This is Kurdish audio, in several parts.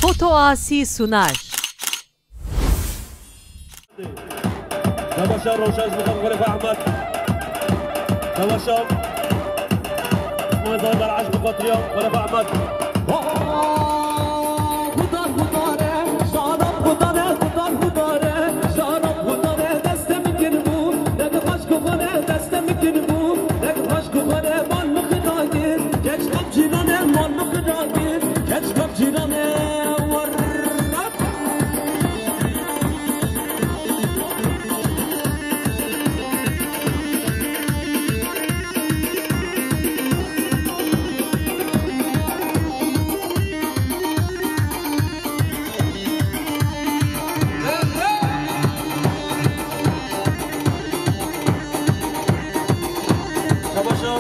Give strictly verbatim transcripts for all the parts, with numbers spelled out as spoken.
Foto Asi Sunar. Savaşa Roşan Mustafa Xalifa Ahmet. Savaşa. Mustafa Aş Mukatriya Xalifa Ahmet. Xudar xudare, şarap xudare, xudar xudare, şarap xudare, deste min kin bû, ne di xweş ku xwe ne, deste min kin bû, ne di xweş ku xwe ne, mal min xidagir, keç xev cîrane, mal min xidagir, keç xev cîrane, wer. Savaşa.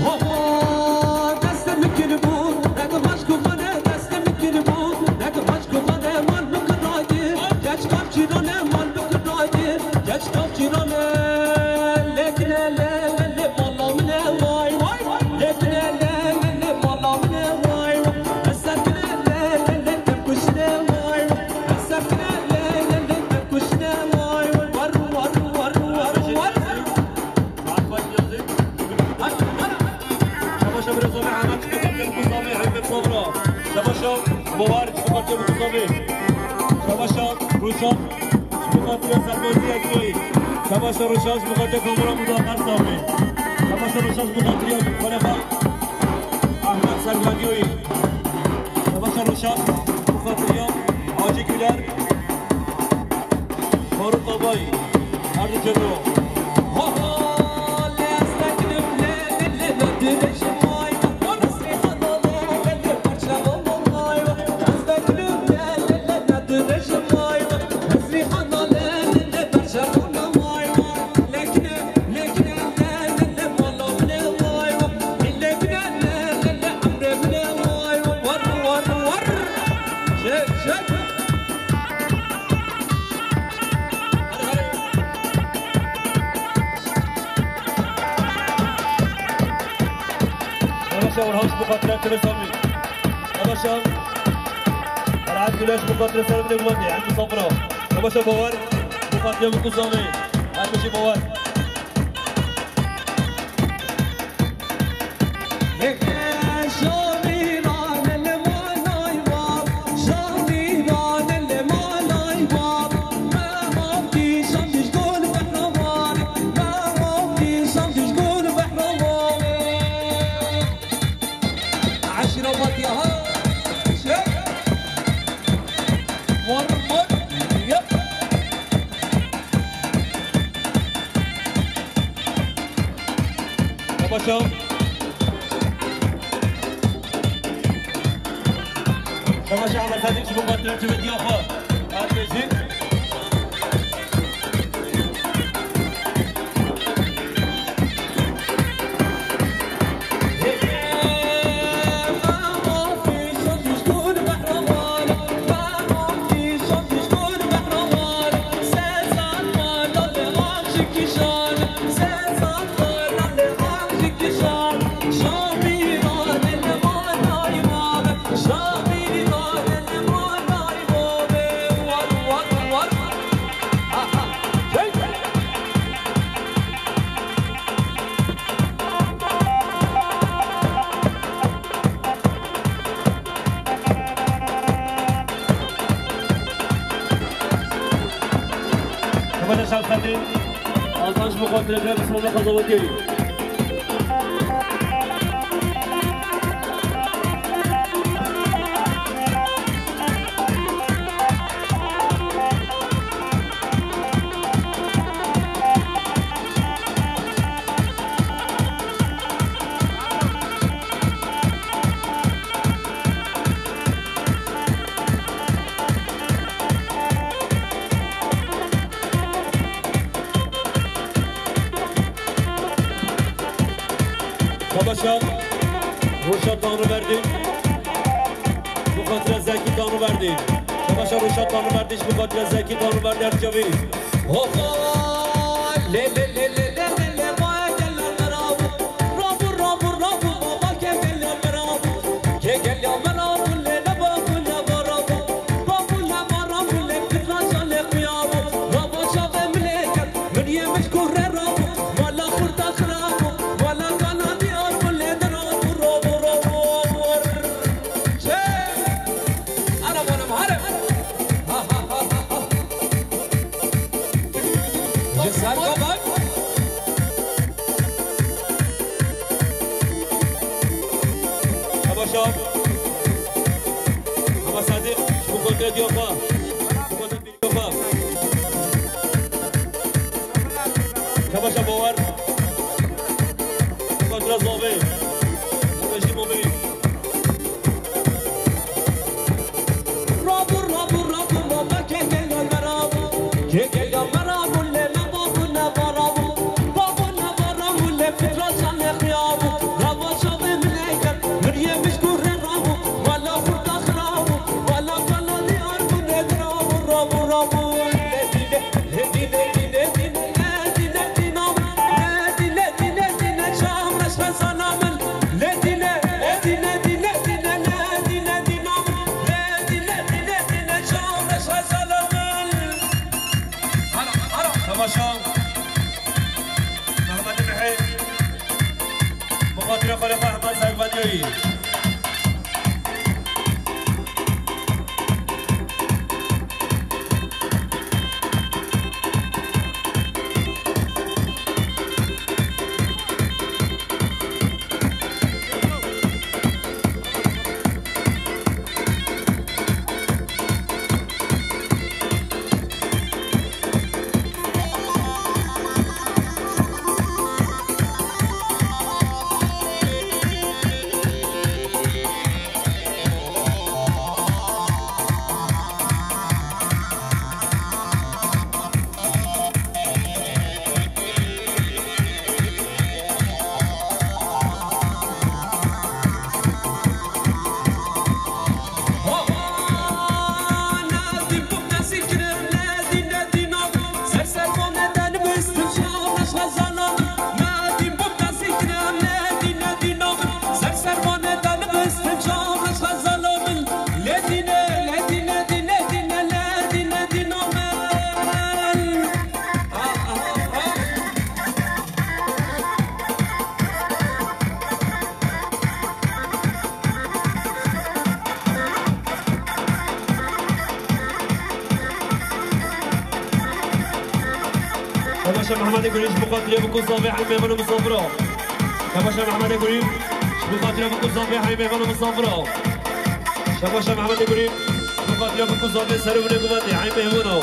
Ho, ho, deste min kiribû, ne di xweş ku xwe ne, deste min kiribû, ne di xweş ku xwe ne, mal min xidagir, keç xev cîrane, mal min xidagir, keç xev cîrane, lê kine lê, lê, lê, mala min e, vay, vay, lê kine lê, lê, lê, mala min e, vay, vay, ez ser kine lê, lê, lê, te kuşine, vay, vay, ez ser kine lê, lê, lê, te kuşine, vay, vay, var, var, var, var, var. Savaşa Mirza Ahmet, Mustafa Hikmet Sabra. Savaşa Boğar, Mustafa Mustafa. Savaşa Ruşat, Mustafa Sarkozy Eksoy. Savaşa Ruşat, Mustafa Kamura, Mustafa Sarkozy. Savaşa Ruşat, Mustafa Korefa, Ahmet Sarkozy. Savaşa Ruşat, Mustafa Hacı Güler. Faruk Albay, Arda Cemil. Savaşa Orhan bu katile tebessüm. Savaşa Erhan Güneş bu katile selamını kullandı. Hem bu safra. Savaşa Boğar bu katile mutlu sami. Her bir şey Boğar. Savaşa. Savaşa Ahmet Sadık, bu katına tüvedi yapma. Herkesi. Kemal Şevket'in Altan ji bo xatirê Kazawatiyê. Savaşa Roşa Tanrıverdi. Bu xatire Zekî Tanrıverdi. Savaşa Roşa Tanrıverdi, bu xatire Zekî Tanrıverdi, her çavi. Ho, ho, le, le, le, le, le, le, le, vay, gel lan, rabu, rabu, rabu, rabu, baba, gel, Hema Sadiq, ji bo xatirê diya xwe. Ji bo xatirê diya xwe. Temaşa Bawer. Temaşa Zavê. Temaşa Momî. Rabû, rabû, rabû, rabû, keke ya merabû. Keke ya merabû, lê me babû ne barabû. Babû ne barabû, lê fitra canê xiyabû. Rava çavê min eger, min yemiş gurê rabû. Mala xurta xirabû, mala kala diyar bû, ne dirabû, rabû, rabû. Lê dîne, lê dîne, dîne, dîne, lê dîne, dîna, lê dîne, dîne, dîne, dîne, çav reş xezana min. Lê dîne, lê dîne, dîne, dîne, lê dîne, dîna, lê dîne, dîne, dîne, çav reş xezana min. Ara, ara. Temaşa. Mehmet Mehê. Bi xatirê xalê xwe hema servadiyayî. Temaşa Mehmetê Gurî ji bo xatirê Bikû Zavê hey mêvan û misafira. Temaşa Mehmetê Gurî ji bo xatirê Bikû Zavê hey mêvan û misafira. Şebaşa Mehmetê Gurî, bi xatira Bikû Zavê ser û binê guvendê, hey mêvano.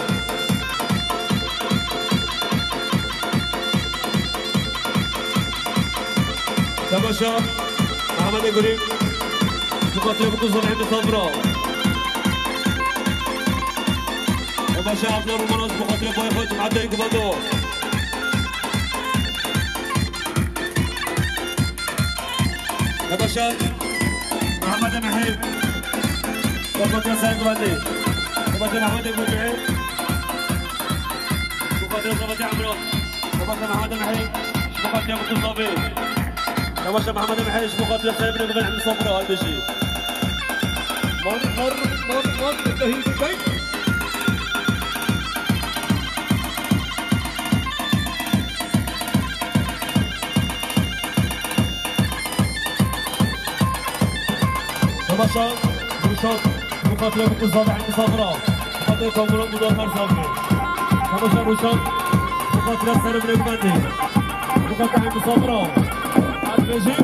Şebaşa Mehmetê Gurî, bi xatira Bikû Zavê, hey misafira. Şebaşa Abdullah Romanos, bi xatira bayê xwe, cemaetê guvendo. Tebaşa Mehmet Mehê. Tebaşa Sayın Guvendî. Tebaşa Mehmet Guvendî. Tebaşa Mehmet Emre. Tebaşa Mehmet Mehê. Tebaşa Mutlu Sabri. Tebaşa Mehmet Mehê. Tebaşa Sayın Guvendî. Sofra, haydi şey. Mor, mor, mor, mor, Temaşa, Rûşan, bi xatira Bikû Zavê, hey misafira. Xatê Komburan Budar her zavê. Temaşa Rûşan, bi xatira serê binê guvendê. Bi xatira hey misafira. Hadi bêjî.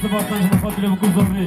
Sifa Tanjî Muxatilê bi ku zorî.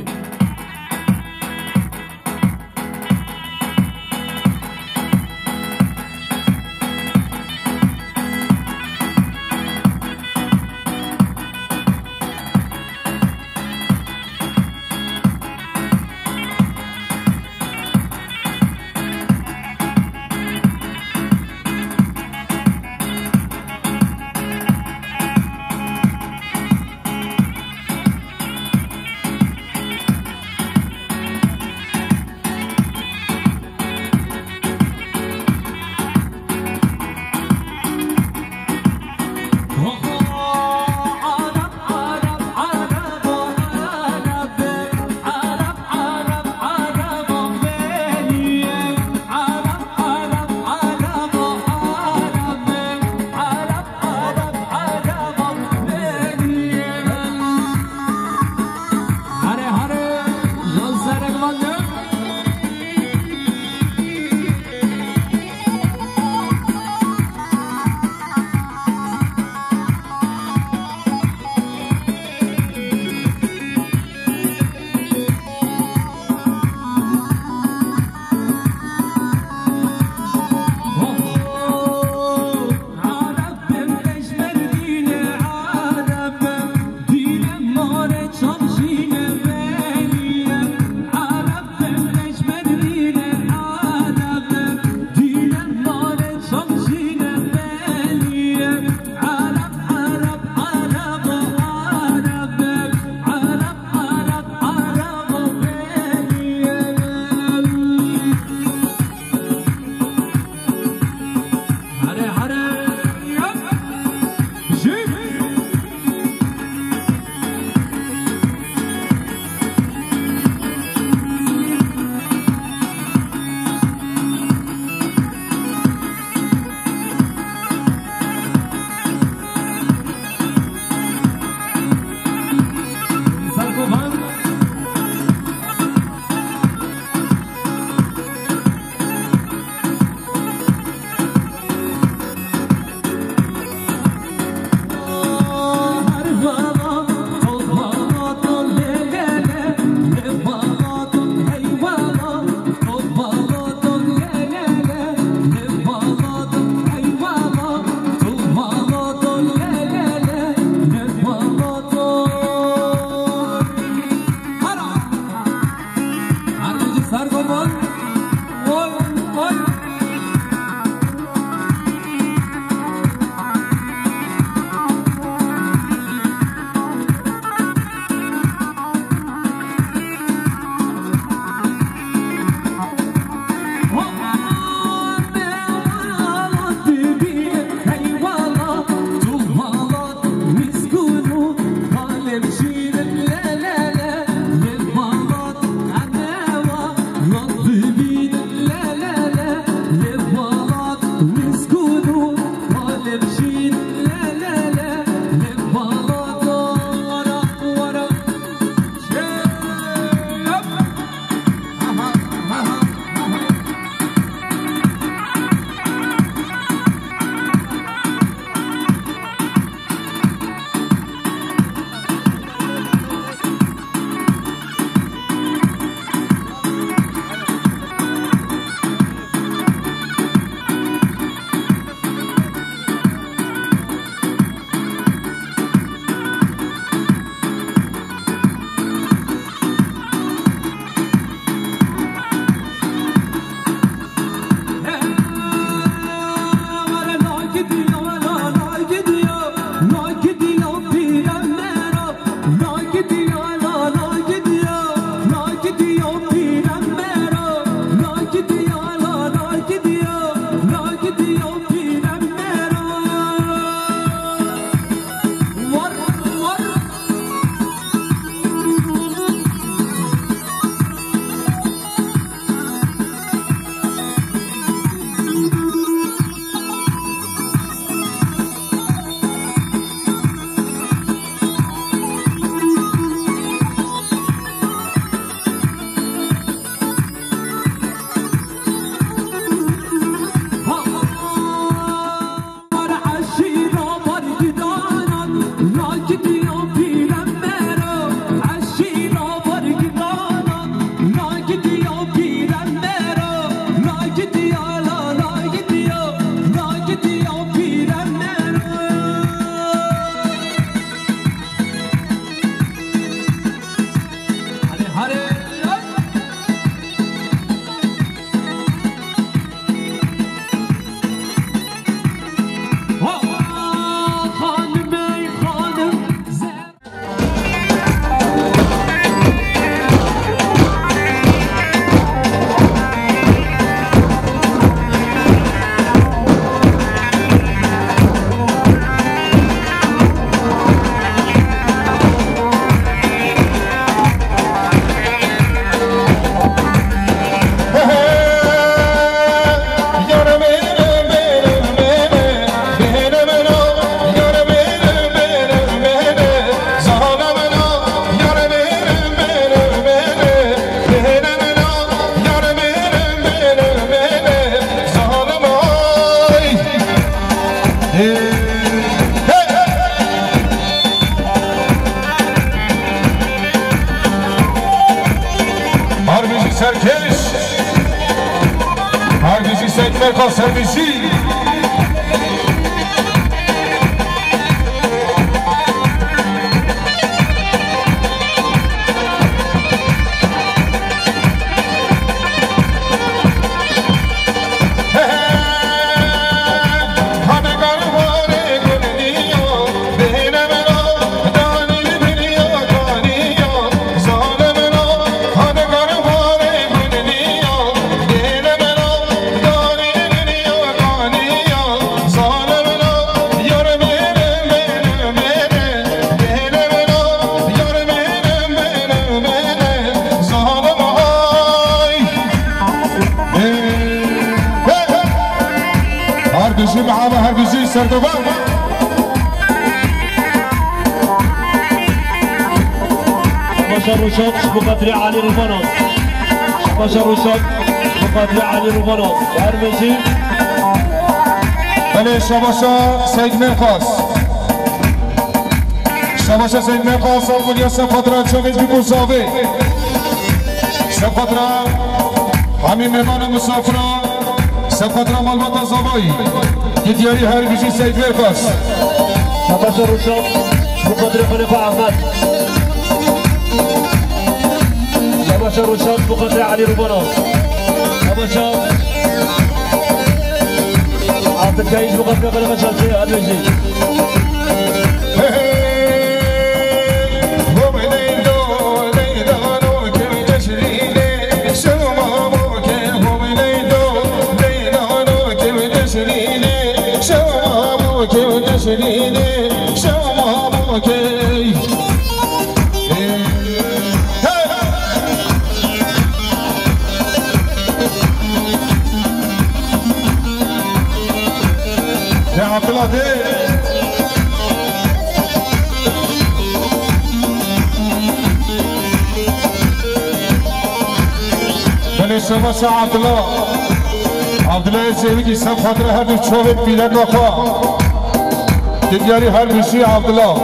Merhaba, servîsî. Her bijî mehaba, her bijî serdovan. Şabaşa Rûşok ji bo xatirê Alî Rûvano. Şabaşa Rûşok ji bo xatirê Alî Rûvano. Her bijî. Belê, şabaşa Seyd Mêrxas. Şabaşa Seyd Mêrxas, Almanya, Sefatra Çavê Dûk û Zavê. Sefatra hemî mêvan û misafira. Sefatra malbata Zavayî. Ki diyarî her bijî Seyd Mêrxas. Şabaşa Rûşok ji bo xatirê Xelîfa Ehmed. Şabaşa Rûşok ji bo xatirê Elî Rûvano. Şabaşa Abdulkeyî ji bo xatirê Xelîfa Şemsê, her bijî. Ya Abdullah de. Belê şebaşa Abdullah. Abdullah Êzêwî dîsa xatira her du çavên pîreka xwe. Di diyarî her bijî Abdullah.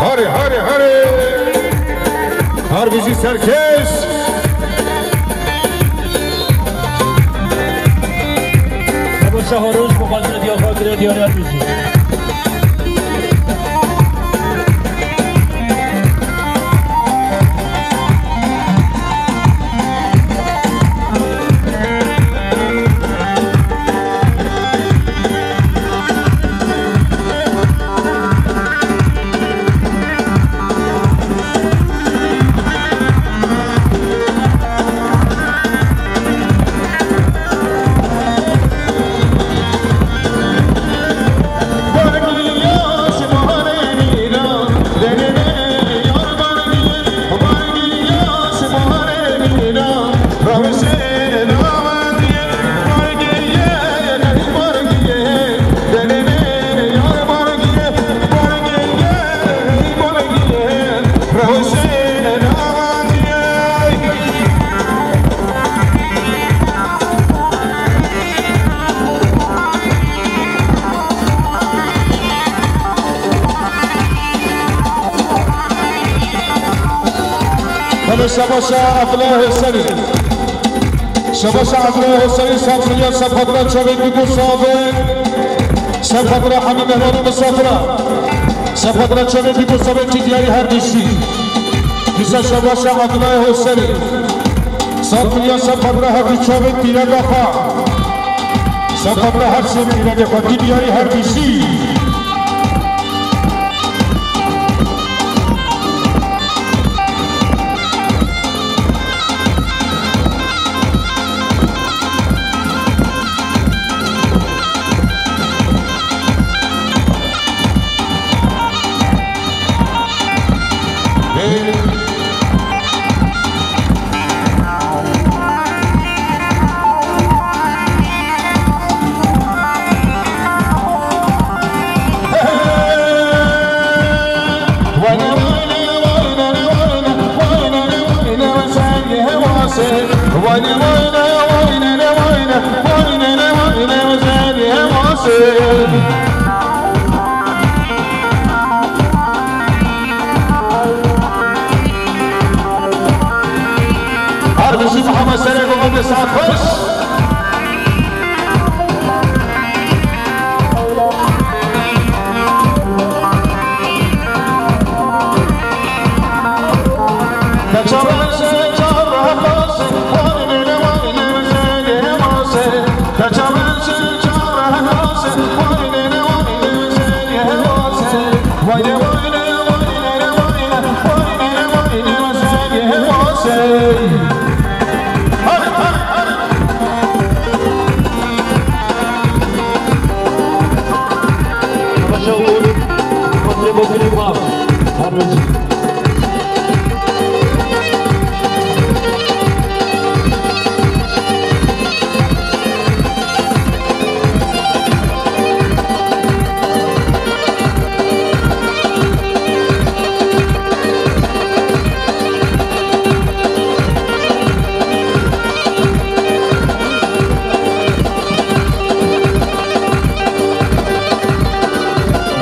Harê, harê, harê. Her bijî serkeş. Şeho Roj bi xwe zirediya xwe kire diyar Elbijê. Belê şebaşa Abdullah Hoseri. Şebaşa Abdullah Hoseri, sed milyon, sed xatira çavê Dîko Savê. Sed xatira hemî mehvanê misafira. Sed xatira çavê Dîko Savê, tî diyarî her dîsî. Dîsa şebaşa Abdullah Hoseri. Sed milyon, sed xatira her dî çavê pîreka xwe. Sed xatira her sê pîrekê xwe, tî diyarî her dîsî. Her bijî Mihemed Serê Goxê, saet xweş.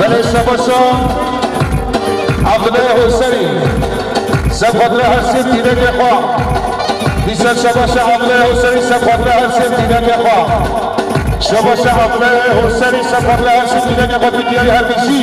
Belê şebaşa Abdullah Hoseri, sed xatira her sê pîrekê xwe. Dîsa şebaşa Abdullah Hoseri, sed xatira her sê pîrekê xwe. Şebaşa Abdullah Hoseri, sed xatira her sê pîrekê xwe, tî diyarî her dîsî.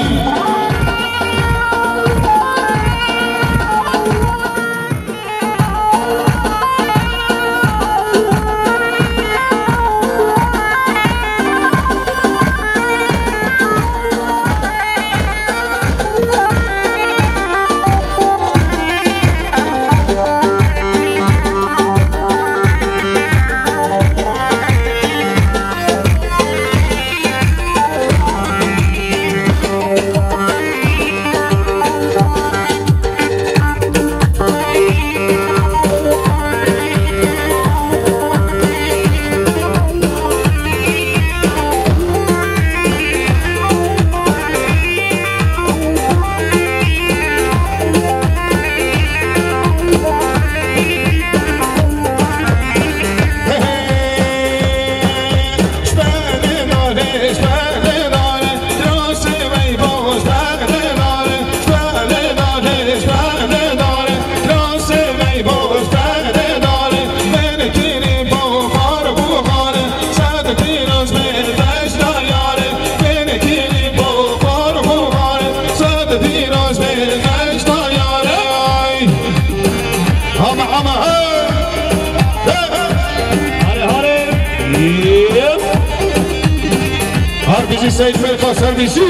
Harbîjî Seyîd Feyqa Serbîjî.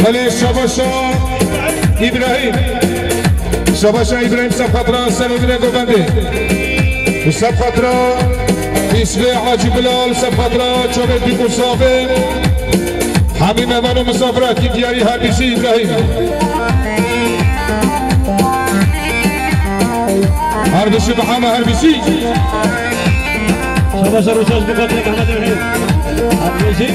Belê şabaşa Îbrahîm. Şabaşa Îbrahîm, sefqatra Selomîne Govendê. Sefqatra Îsvê Hacî Bilal, sefqatra çavê Bîk û Savê. Hemî mevan û misafira kî diyarî Herbîsî Îbrahîm. Herbîsî Mihemed Herbîsî. Şabaşa Rûşaş Bîk û Mehmet Îbrahîm. Herbîsî.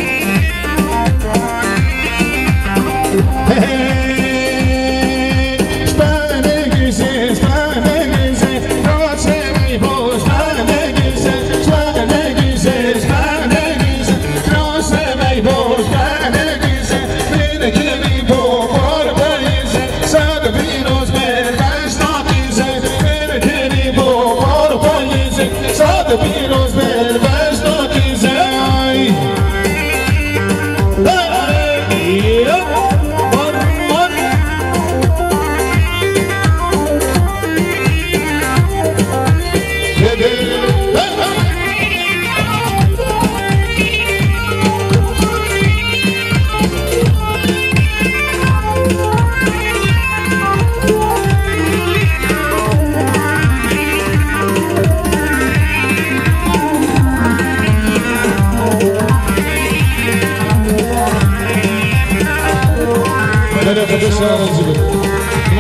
Belê xwe şaran jî bin.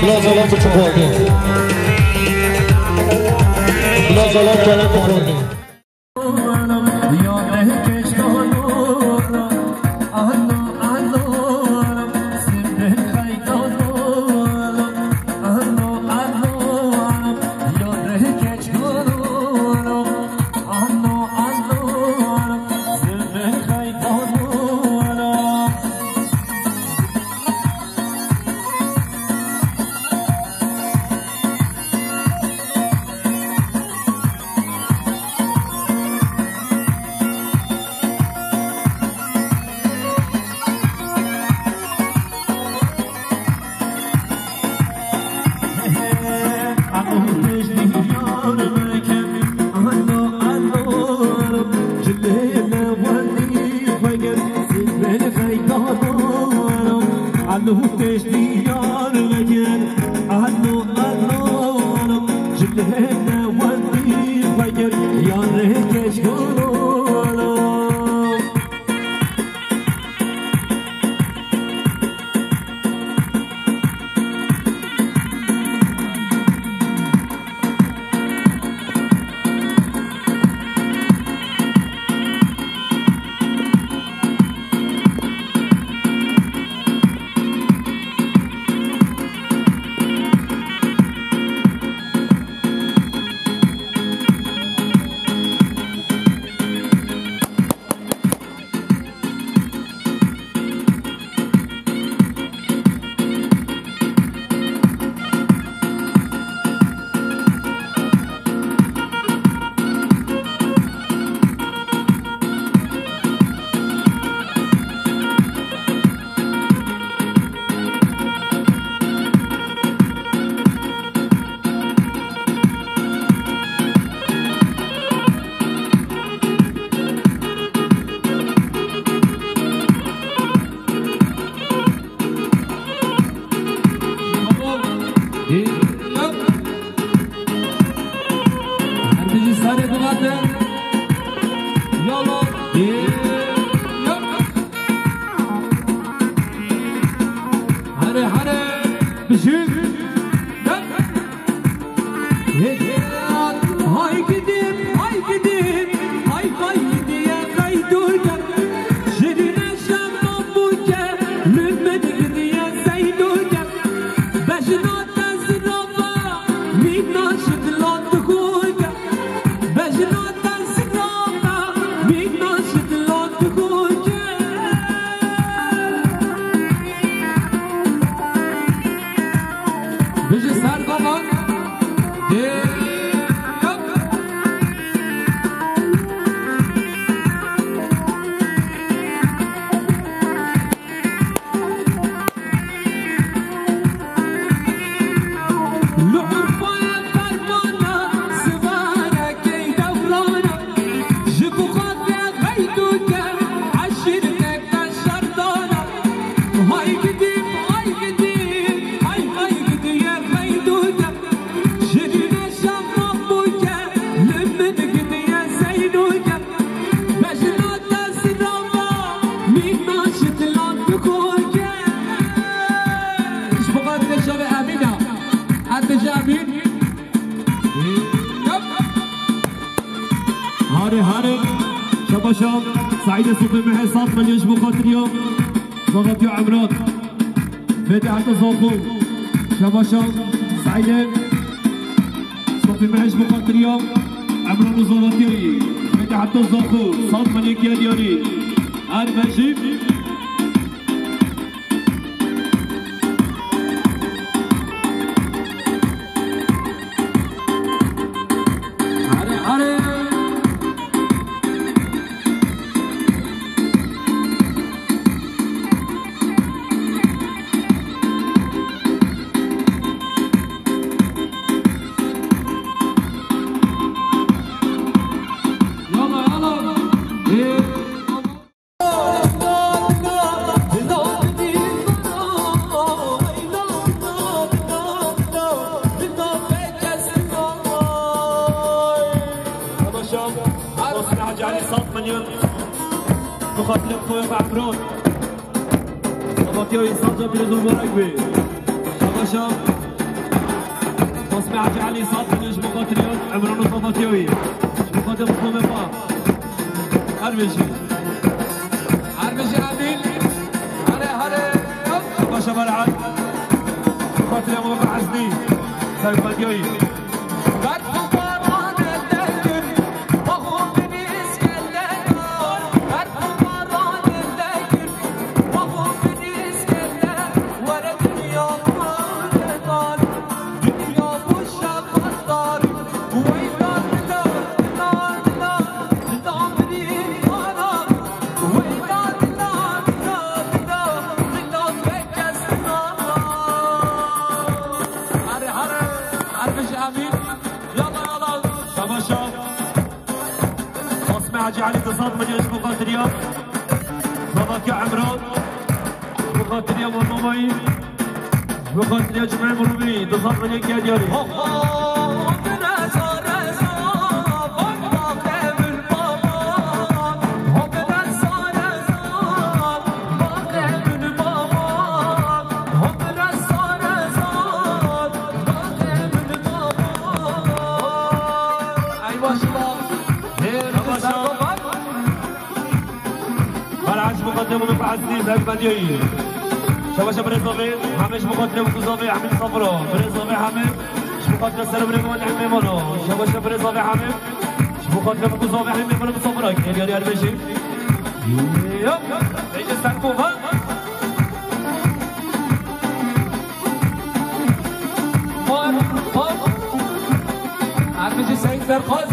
Bila zalan tu çi xwardî? Bila zalan tu çi xwardî? Şam, Saîdê Sofê Mehê sed milyon ji bo xatiriya Zavatiya Emran. Fetî heta Zaxo. Şabaşa Saîdê Sofê Mehê ji bo xatiriya Emran û Zavatiyayî. Fetî heta Zaxo. Sed milyon kiye diyarî. Her mejî. Hare, hare. Yalla, yalla. Ê, Osman Hacı Ali sed milyon. Bi xatirê xwe ve Emron. Zavatiya însanca pîroz û mubarek be. Şabaşa. Osman Hacı Ali sed milyon ji bo xatirê Emron û Zavatiyayî. Ji bo xatirê Mustafa Vefa. Her bijî. Her bijî Emîn. Hare, hare. Şabaşa Berat. Xatirê Mustafa Eznî. Serfetiyayî. Berf û baran elde kir. Baxo binîz kelle dar. Berf û baran elde kir. Baxo binîz kelle. Were dinya kurdedar. Dinya boşa qasdar. Şabaşa. Osman Hacı Ali du sed milyon ji bo xatiriya Zavatiya Emran. Ji bo xatiriya Bornomayî. Ji bo xatiriya Cumê Mirûbî du sed milyon kiye diyarî. Ey maşallah. Ey maşallah. Beraş ji bo xatirê Mustafa Eznî, Zevk Medyoyî. Şabaşa birêz Zavê, Hemê ji bo xatirê Mustafa Zavê, Hemê Safro. Birêz Zavê Hemê, ji bo xatirê serê birêz Zavê, Hemê Mano. Şabaşa birêz Zavê Hemê, ji bo xatirê Mustafa Zavê, Hemê Mano Safro. Gel, gel, gel, beşî. Yok. Beşî ser kova. Hop, hop. Hemê ji Seyîd Serxoz.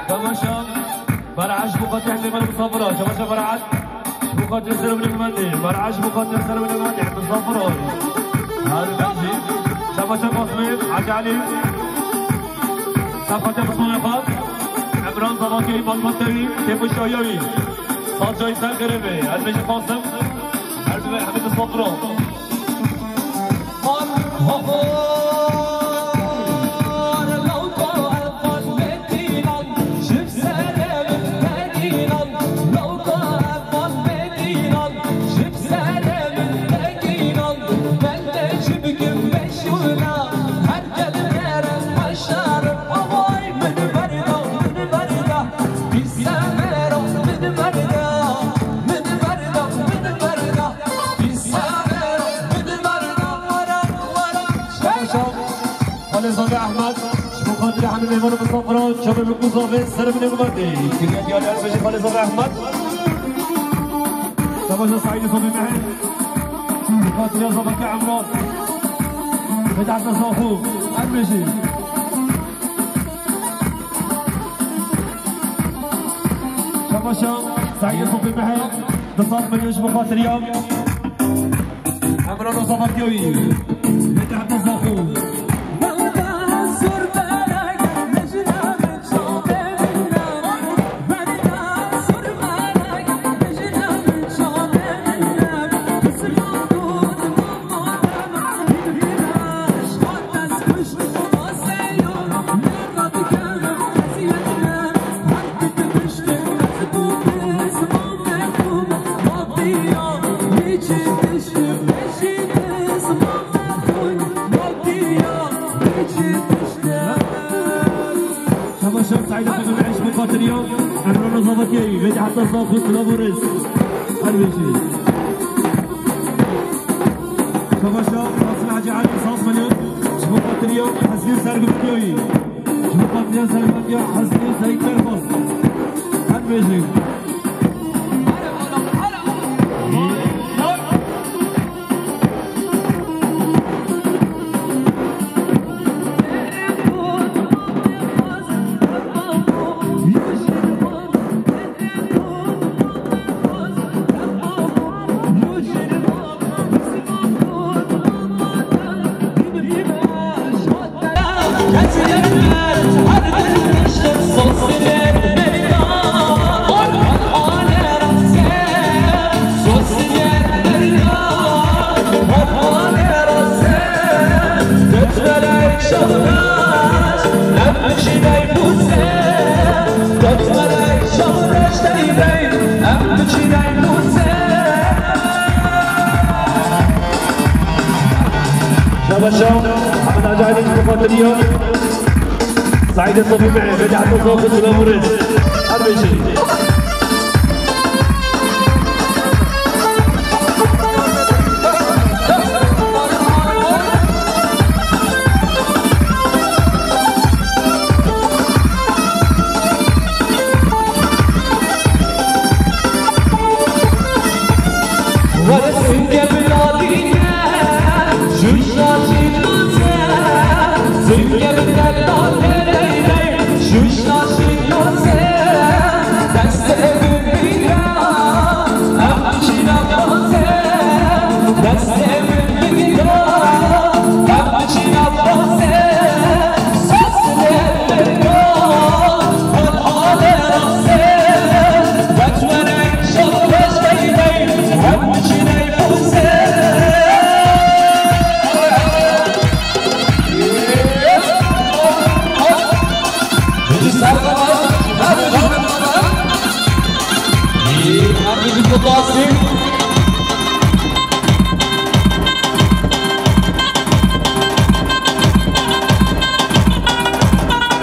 Temaşa. Beraş ji bo xatirê Hemê Mano Misafir. Şabaşa Beraş. Ji bo xatirê serê binê Mehmetê. Beraş ji bo xatirê serê binê Mehmetê. Misafir. Her bijî. Şabaşa Qasmê, Hacı Ali. Ser xatirê Qasmê xat. Emran Zavakiyayî, Malbat Tevî, Têmur Şahiyayî. Sazcayî ser xêrê be. Her bijî Qasım. Her bijî Hemê Misafir. Xalê Zavê Ehmed, ji bo xatirê hemî mêvanê misafiran, çavê min ku zavê ser min ê miletê. Kiriye diyar her bijî Xalê Zavê Ehmed. Savaşa Saîdê Zavê Mehê. Xatirê Zavakê Emran. Vedahta Zaxo. Her bijî. Paşa, Saîd Sofî Meher, du sed milyon ji bo xatiriya. Emrana Zavatiyayî, Mete Hemda Zaxo. Şabaş Saîd Efendi, eş bi xatiriya Emrana Zavatiyayî, vê de heta zaf û silav û rêz. Her bijî. Şabaş Rasim Hacı Ali, saz milyon, ji bo xatiriya Hezî Sergirtiyayî. Ji bo xatiriya Sergirtiya Hezî Seyîd Berfas. Her bijî. Şabaş, Ahmet Hacı Aydın, Fatih Diyor. Saîd Sofî Meher, vê de heta zaf û silav û rêz. Her bijî.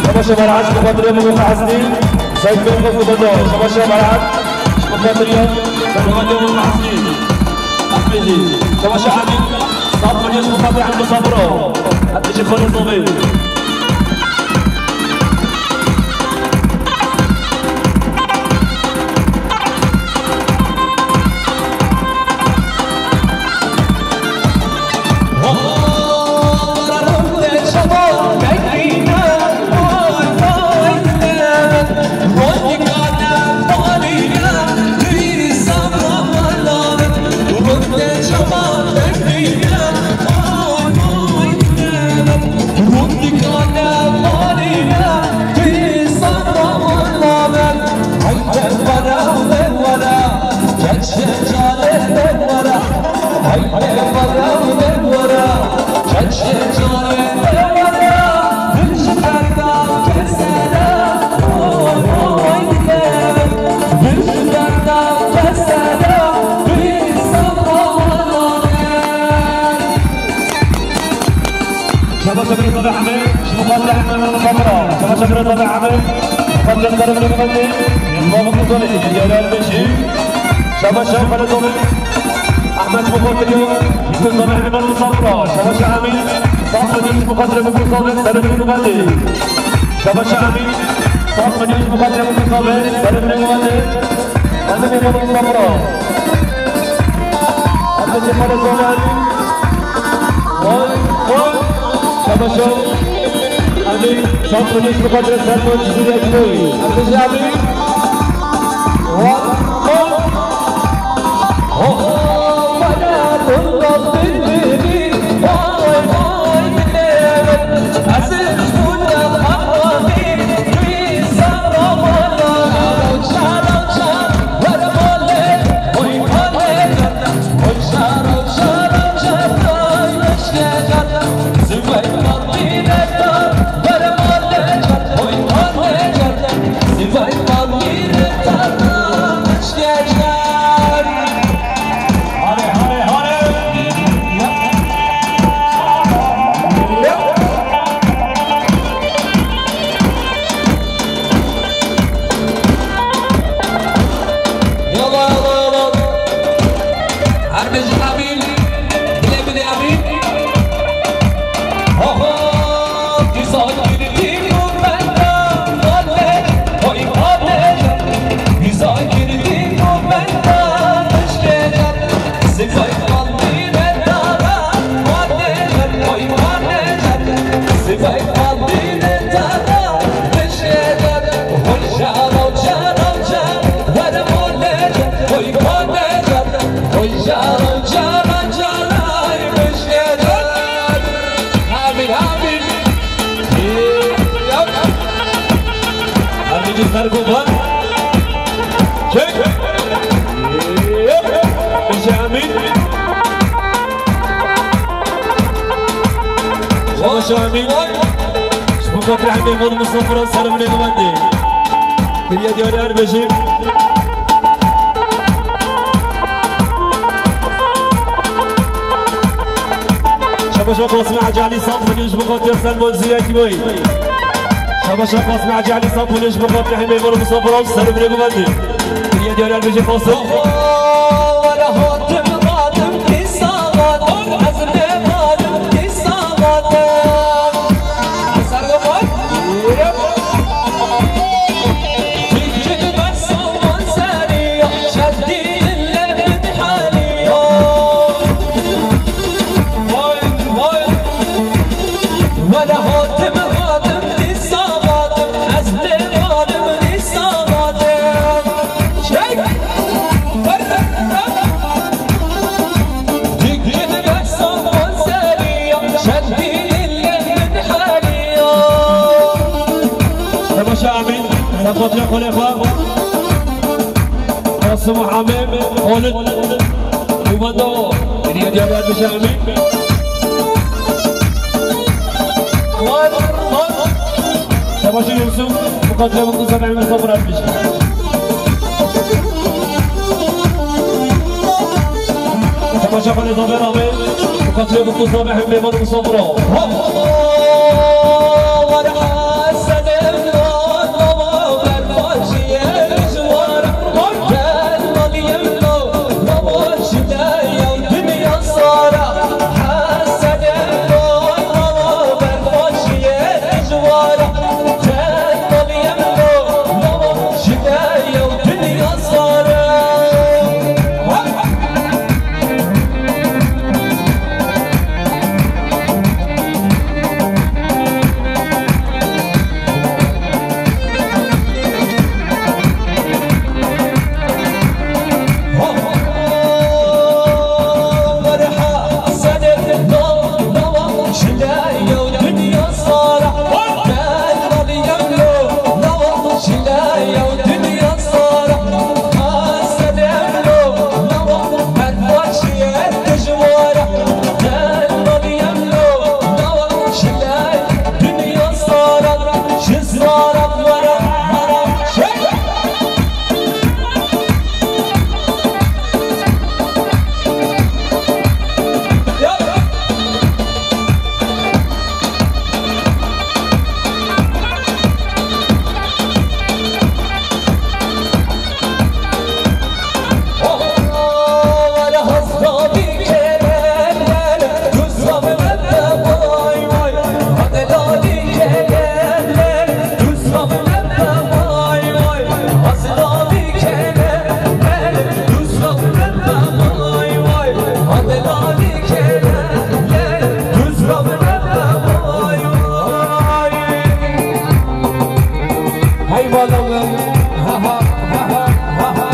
Şabaş Merahat, ji bo xatirê Mimoka Hesnî, Seyîd Mimoka Kubado. Şabaş Merahat, ji bo xatirê Mimoka Hesnî. Ahmedî. Şabaş Ahmet, saf milyon ji bo xatirê Hemdû Sabiro. Hemdû Sabiro. Şabaş Emre Tabi Ahmet, ji bo xatirê Emre Tabi Ahmet, ji bo xatirê Tabi Ahmet, ji bo xatirê Tabi Ahmet, ji bo xatirê Tabi Ahmet, Şabaş Şaban Karadoğlu. Ahmet Mukoteliyo, Yusuf Sabah Hemen Sabra, Şabaş Amin, Sabri Mukoteliyo, Sabri Mukoteliyo, Sabri Mukoteliyo, Şabaş Amin, Sabri Mukoteliyo, Sabri Mukoteliyo, Sabri Mukoteliyo, Sabri Mukoteliyo, Şabaş Amin, Sabri Mukoteliyo, Sabri Mukoteliyo, Sabri Mukoteliyo. Yalla, yalla, yalla. Her bêjin amîn. Dilê bidê amîn. Aha, dîsa girtî ku benda male, oy male. Dîsa girtî ku benda mişkê. Sifay qalbî ne dara, male, oy male. Sifay qalbî ne dara, mişkê. Amin, amin. Amin, ser ku ban. Çek. Amin. Xweş amin. Ji bo xatir hemê van misafira ser min ê bibendê. Kiriye diyarî her bêjî. Şabaşa Qasim Hacı Ali Santmilî ji bo xatir Selma Zîyekî boy. Şabaşa Qasim Hacı Ali Santmilî ji bo xatir hemê van misafira ser min ê bibendê. Kiriye diyarî her bêjî Qasim. Temaşa Emîn, Sefotya Xulê xwe. Qasim Hamê, Xolid. Û Wendo, hediye diye vermiş Emîn. Temaşa Yusuf, bu kadar mutlu sana Emîn sabır etmiş. Temaşa Xalê Zafer abi, bu katılıyor mutlu sabah hem meyvanı musafir ol. Hey, balım. Ha, ha, ha, ha, ha, ha.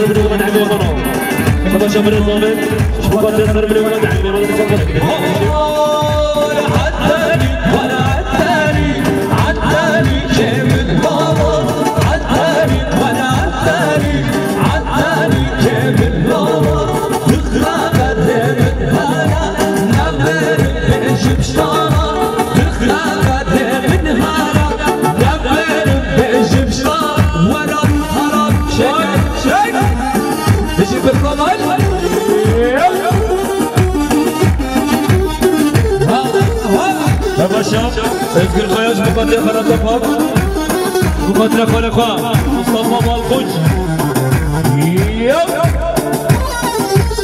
سر بني وما تعمل وما نو. تماشا بري صامت. شباب تيا سر بني وما تعمل وما نو. Temaşa, Özgür Kaya ji Muqatil Xanata Pak. Muqatil Xalê Xwa. Mustafa Balkuç.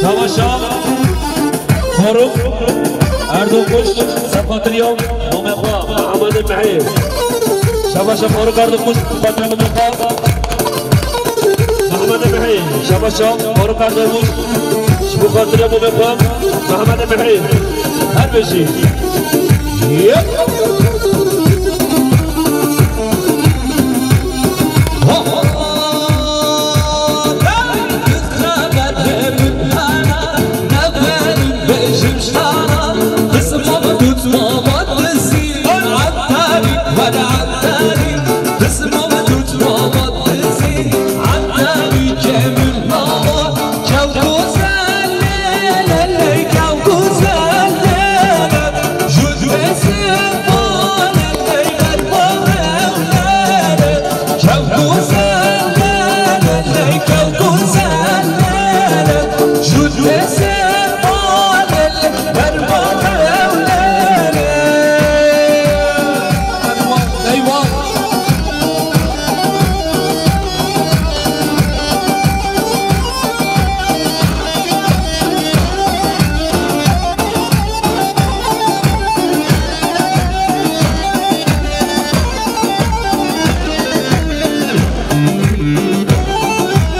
Temaşa, Faruk Erdoğuş, Sefatır Yav, Mehmet Xwa, Mehmet Mehê. Şabaşa Faruk Erdoğuş, Mehmet Xwa. Mehmet Mehê, şabaşa Faruk Erdoğuş. Ji bo xatirê Mehmet Xwa, Mehmet Mehê. Her beşî. Yep.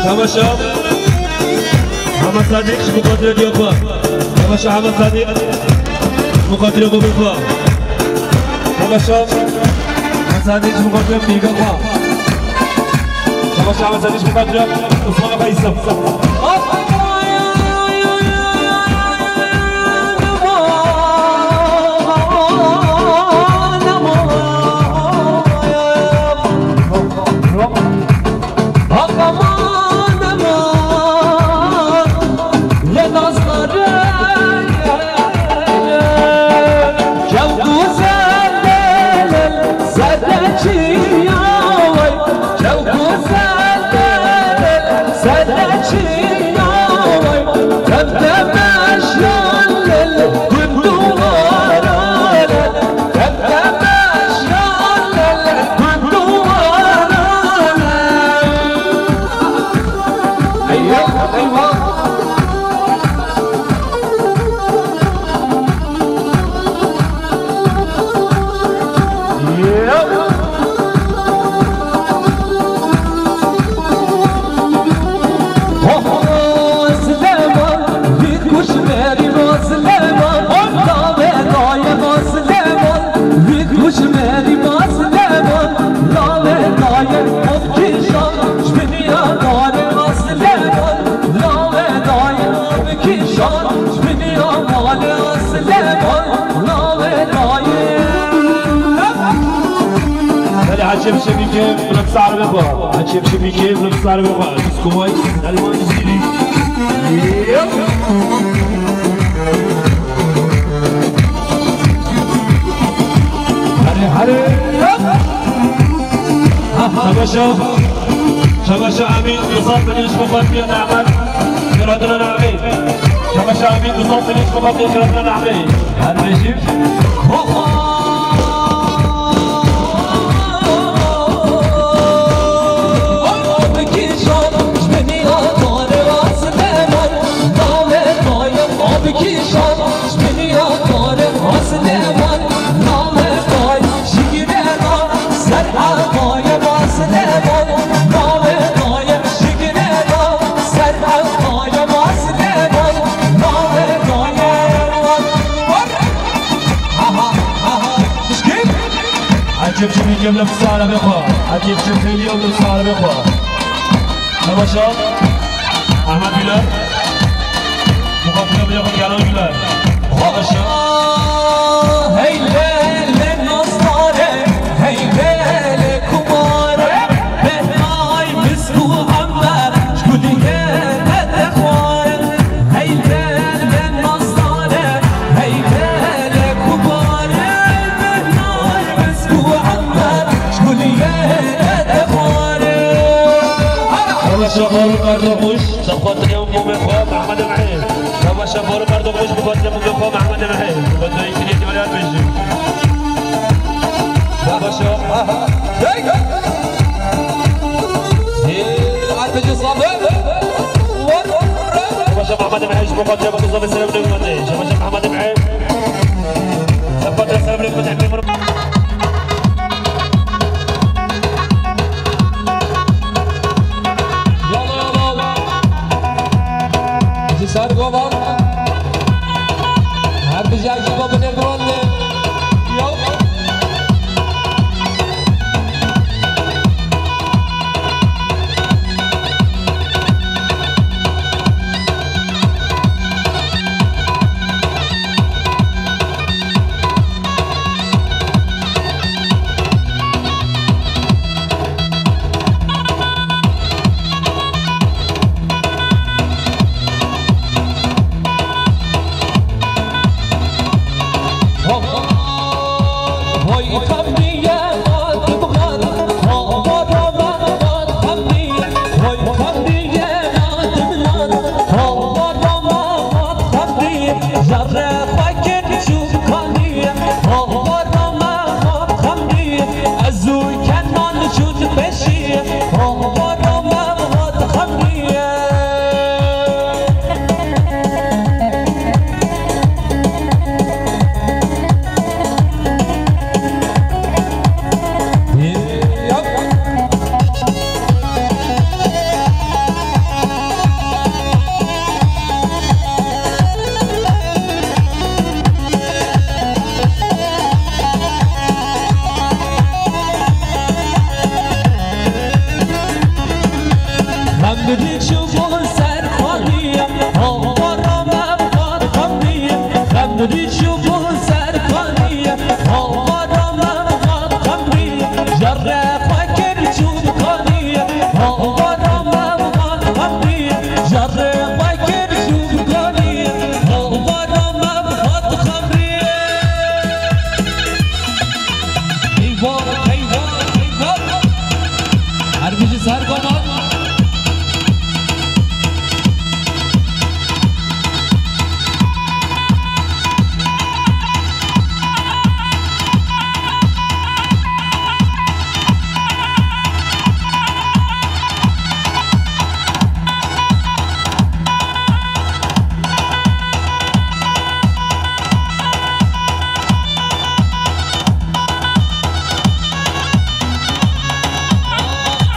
Temaşa. Hema Sadiq ji bo xatirê diya xwe. Temaşa Hema Sadiq ji bo xatirê babê xwe. Temaşa Hema Sadiq ji bo xatirê pîrga xwe. Temaşa Hema Sadiq ji bo xatirê Osman Xwe Îsa. Çepçe bike, bırak sarı ve koy. Çepçe bike, bırak sarı ve koy. Biz kovayız, elman zili. Hadi, hadi. Şabaşa. Şabaşa Amin, Musab bin Yusuf, Fatih Ahmet. Şeratına Amin. Şabaşa Amin, Musab bin Yusuf, Fatih Şeratına Amin. Kardeşim. Çepçe bike, bırak sarı ve koy. Çepçe bike, bırak sarı ve koy. Şabaşa. Ahmet Güler. Mukaddime bile koy, Kenan Güler. Şabaşa. Hey lele nastare, hey lele kumare, behnay misku amber, şkuliye tete xware. Hey lele nastare, hey lele kumare, behnay misku amber, şkuliye tete xware. Şabaşa Faruk Erdoğmuş. Şabaşa Faruk Erdoğmuş, Mukaddime Mustafa Mehmet Emre. Mukaddime ikili ihtimal yapmayacağım. Şabaşa. Hey! Hey! Arpacı Sabri. Şabaşa Mehmet Emre, Mukaddime Mustafa Selam Dönmedi. Şabaşa Mehmet Emre. Şabaşa Selam Dönmedi. Yala, yala. Ji ser govan. Her bijî ekipa binê govan de. Yo. Xemrî çûbû ser xanî, hawara me vat xemrî. Xemrî çûbû ser xanî, hawara me vat xemrî. Jarê xwe kir çû bi kanî, hawara me vat xemrî. Jarê xwe kir çû bi kanî, hawara me vat xemrî. Eyvah, eyvah, eyvah. Her bijî ser govan.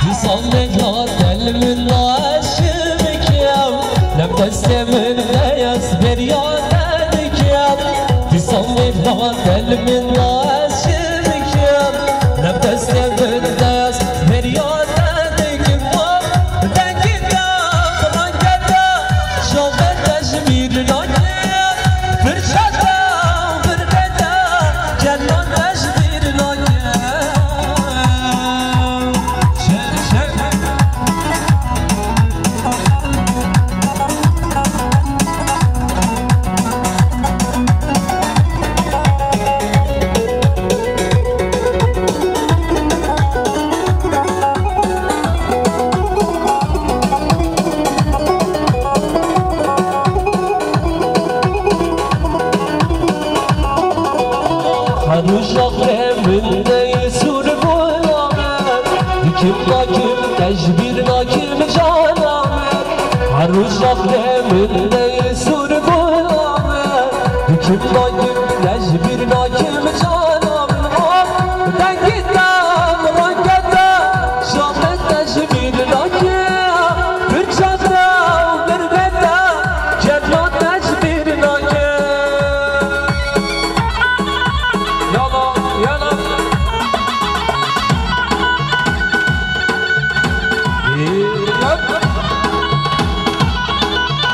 Dîsan mehna del min aşikim, nem destê min beyaz beriya te dikim. Dîsan mehna del min aşikim, nem destê min beyaz beriya te dikim. Dengê te, rengê te, şaxê te ji bîr nake. Firça te, birbê te, kena te ji bîr nake. Kim te ji bîr nakim cana min, her roj rexnê min tê sor bûna min. Kim nakim te ji bîr nakim cana min, ah, dengê te, rengê te, şamê te ji bîr nakim, pirça te û mirbê te, kerna te ji bîr nakim. Yala, yala.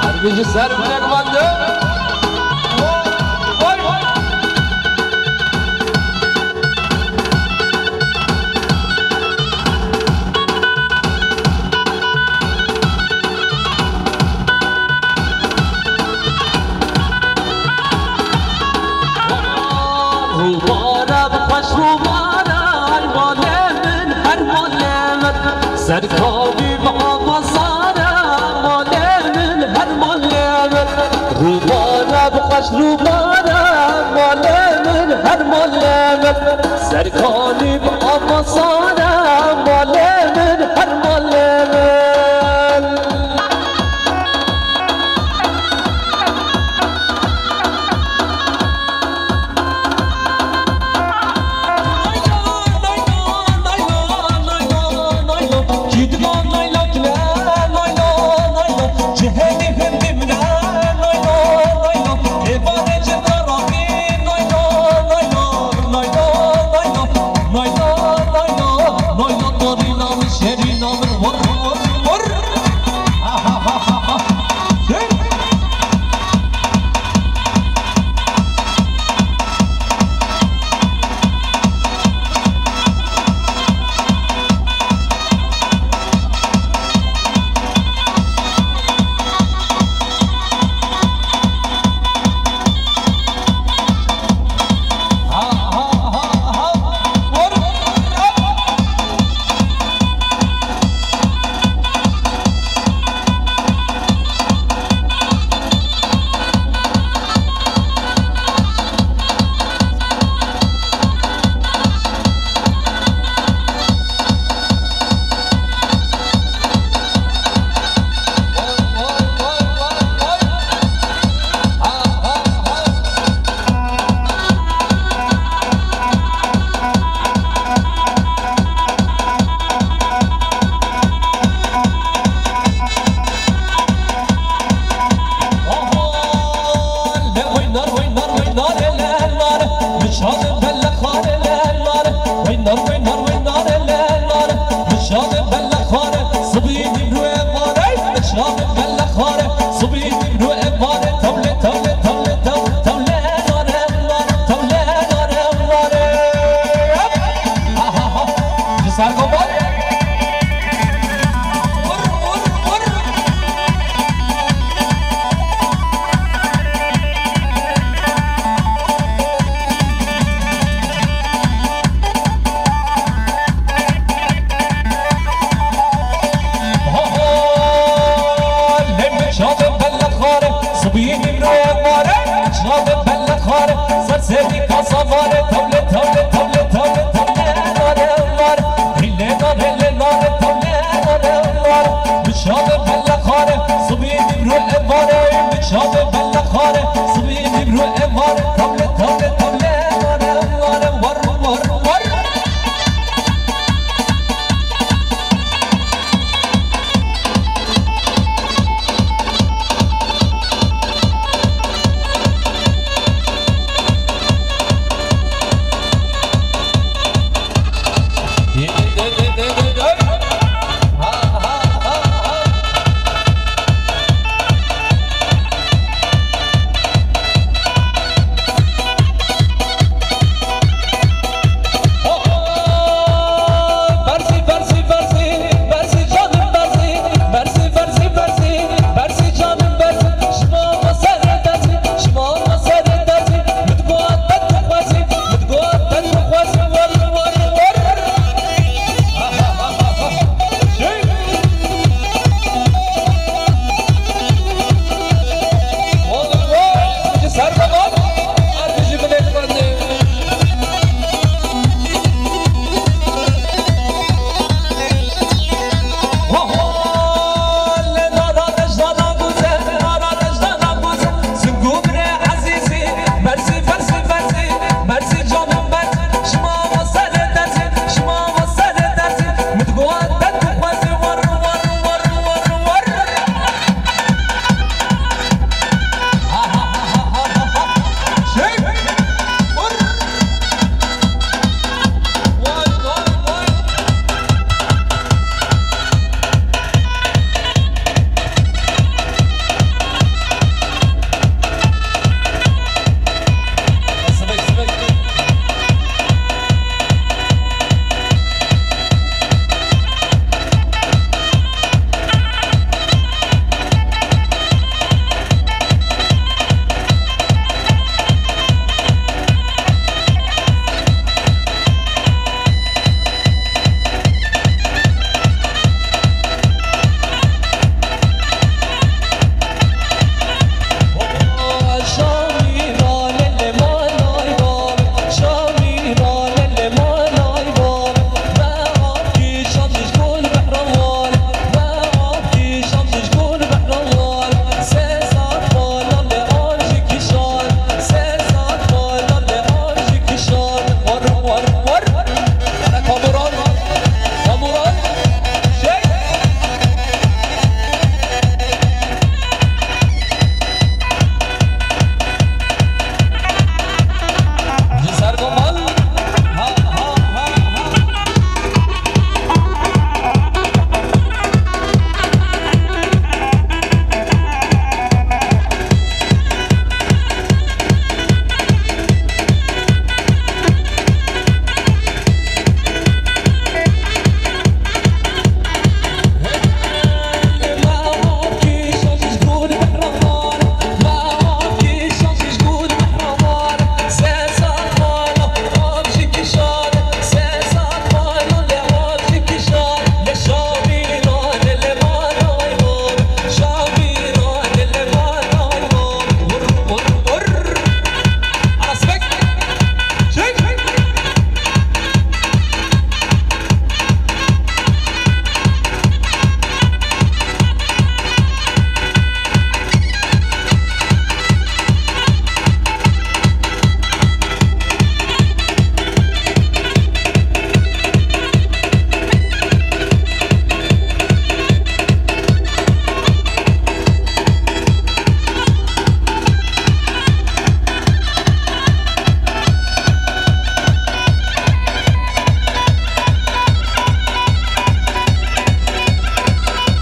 Her bî ji ser binekvan de. Oy, oy. Rûbare bi xweş rûbare, her malê min, her malê min. Serkanî bi ava sare, malê min, her malê min. Rûbare bi xweş rûbare, malê min, her malê min. Serkanî bi ava sare, malê min, her malê min.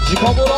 Ji kamera